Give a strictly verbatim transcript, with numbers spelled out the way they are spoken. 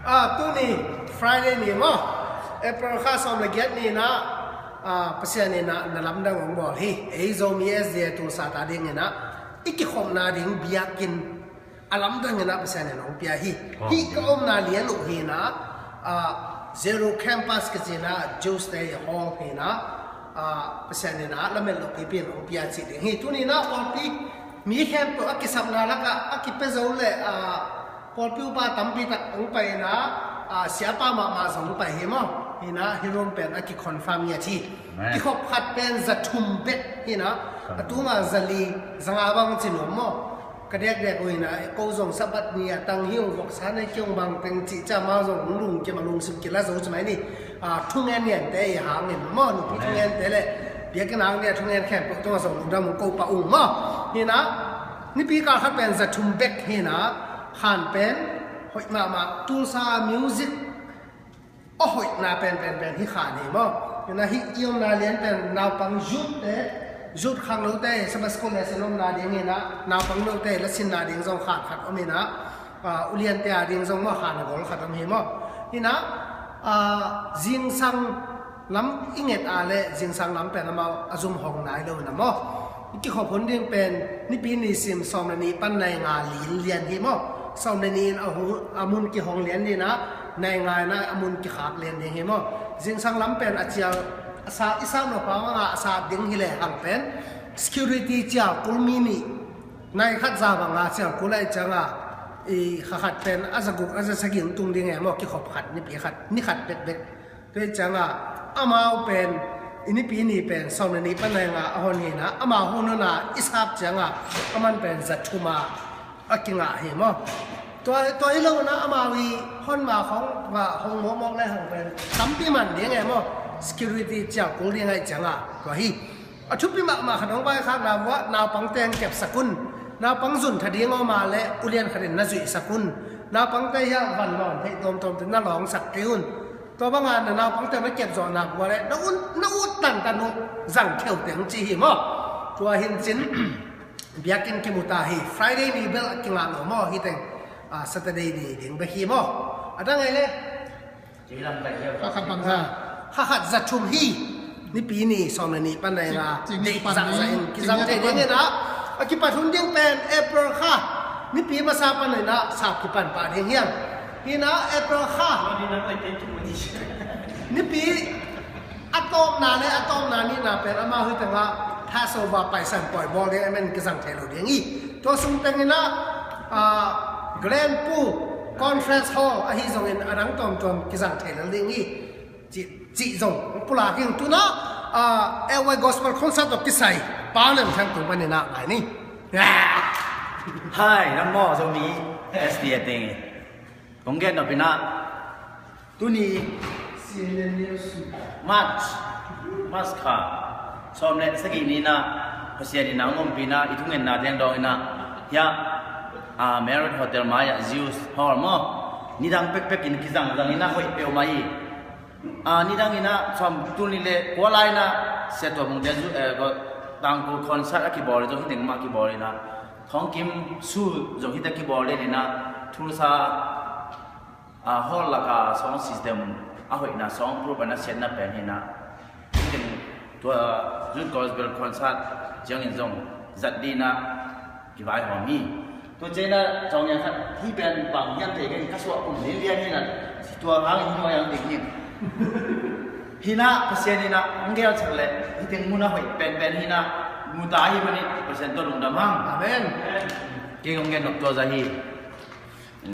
Ah, tuni Friday ni maw, April kha sawm le giat ni-in ah, ah, Pasian in ah na lamdang hong bawl hi. Ei Zomi S D A Tulsa ta dingin ah i kikhopna ding biakinn a lamdang in ah Pasian in hong pia hi. Hih ka omna lian uh hi-in ah, ah, Zero Campus kici-in ah Jews te hall hi-in ah, ah, Pasian in ah lamet loh pipi in hong pia cih ding hi. Tuni-in ah pawlpi mi khempeuh a kisapna lakah a kipia zo le, ah, pawlpi upa tampi tak hong pai-in ah, ah, siapa mahmah zong hong pai hi maw. Hi-in ah hih room pen a ki-confirm ngiat hi. Kikhop khat pen za thum bek hi-in ah, a tunga za li za nga bang ci nuam maw. Ka diakdiak uh hi-in ah, ko zong Sabbath ni a tang hi ung, voksa nei kei ung bang teng cih ciang amau zong hong lungkim a lungsim kila zo ci mai ni. Ah, thungen ngente i hangin maw, nupi thungente le biakinn hang ni a thungen khempeuh tungah zong lungdam hong ko pah ung maw. Hi-in ah nipi kal khat pen za thum bek hi-in ah, khan pen hoih mahmah, Tulsa music a hoihna pen pen pen hih khan hi maw. Hi-in ah hih i omna lian pen naupang youth te, youth khangnote, Sabbath school lesson omna ding hi-in ah, naupang note la sinna ding zong khan khat om hi-in ah, ah, uliante a ding zong maw, khan a gol khat om hi maw. Hi-in ah, ah, zingsang lam i nget a le zingsang lam pen amau a zum hong nai lo-in ah maw, i kikhop hun ding pen nipi ni sim sawm le nih pan nai nga lin lian hi maw. Sawm le nih in a hu-, a mun kihong lian ding ah, nai nga in ah a mun kikhak lian ding hi maw. Zingsang lam pen a cial a sa, i sam lo pa manga a sat ding hi le hang pen security cial kul mi nih, nai khat za banga cial kul ahih ciangah, i kha khat pen a za guk a za sagih tung ding e maw, kikhop khat nipi khat, ni khat bekbek. Tua ahih ciangah amau pen i nipi ni pen sawm le nih pan nai nga a hon hi-in ah, amau hon hon a i sap ciangah aman pen za thum a a kingah hi maw. Tua, tua hi lo-in ah amau i hon ma khong va hong mawkmawk le hang pen tampi man ding e maw. Security cial kul ding ahih ciangah tua hi. A thupi mahmah khat hong vaikhakna uah naupangte in kepsak un. Naupang zun tha ding om a le ulian khat in na zuihsak un. Naupangte hiah van lawn theih tawmtawmte na lawngsak kei un. Tua banga na naupangte na kepzawh nak uah le na ut, na ut tantan uh zang theu teng ci hi maw. Tua hi-in cin biakinn kimu ta hi. Friday ni bel a kingah lo maw, hih teng, ah, Saturday ni ding bek hi maw. A dang ei le Kha khat bang za. Kha khat za thum hi. Nipi ni sawm le nih pan nai nga. Cing, cing deih pan zahzah ni, in kizang thei ding hi-in ah. A kipat hun ding pen April kha nipi masa pan nai nga sap kipan pah ding hi hang. Hi-in ah April kha nipi a tawpna le a tawpna nihna pen amau hih tengah Passover Paisan pawi bawl ding, amen, kizang thei lo ding hi. Tua sung teng in ah, ah, Grand Pool Conference Hall ahi zongin a dang tuamtuam kizang thei lo ding hi. Cih, cih zong pulak hi. Tu-in ah, ah, L Y Gospel Concert tawh kisai Pa Lem Thang tung panin ah ngai ni. Hai, nang maw Zomi S D A teng hi. Kong gen nop in ah, tuni March, March kha sawm le sagih ni-in ah, Pasian in ah hong ompih in ah, i thungetna teng dawng in ah, hiah, ah, Marriott Hotel mai-ah Jews Hall maw, nidang pekpek in kizangzang in ah hoih peuhmah hi. Ah, nidang in ah sawm, tul nih le kua lai in ah Sia Tua Mung te zu, eh, ko, Tangkhul concert a kibawl hi zong, hih teng mah kibawl in ah, Thawngkim Su zong hih teng kibawl in ah, Tulsa, ah, hall laka sound system a hoihna, sound proof a na siatna pen hi-in ah, hih teng tua Youth Gospel Concert ciangin zong zat ding in ah kivaihawm hi. Tua ciangin ah Cawng Lian khat, hih pen bang hiam thei kei, ka suah kum lianlian hi-in ah, tua hangin hi nuai ang ding hi. Hi-in ah Pasian in ah hong gelsak leh hih teng mun a hoih penpen hi-in ah mu ta ahih manin Pasian tawh lungdam hang. Amen. Kei kong gen nop tua zah hi.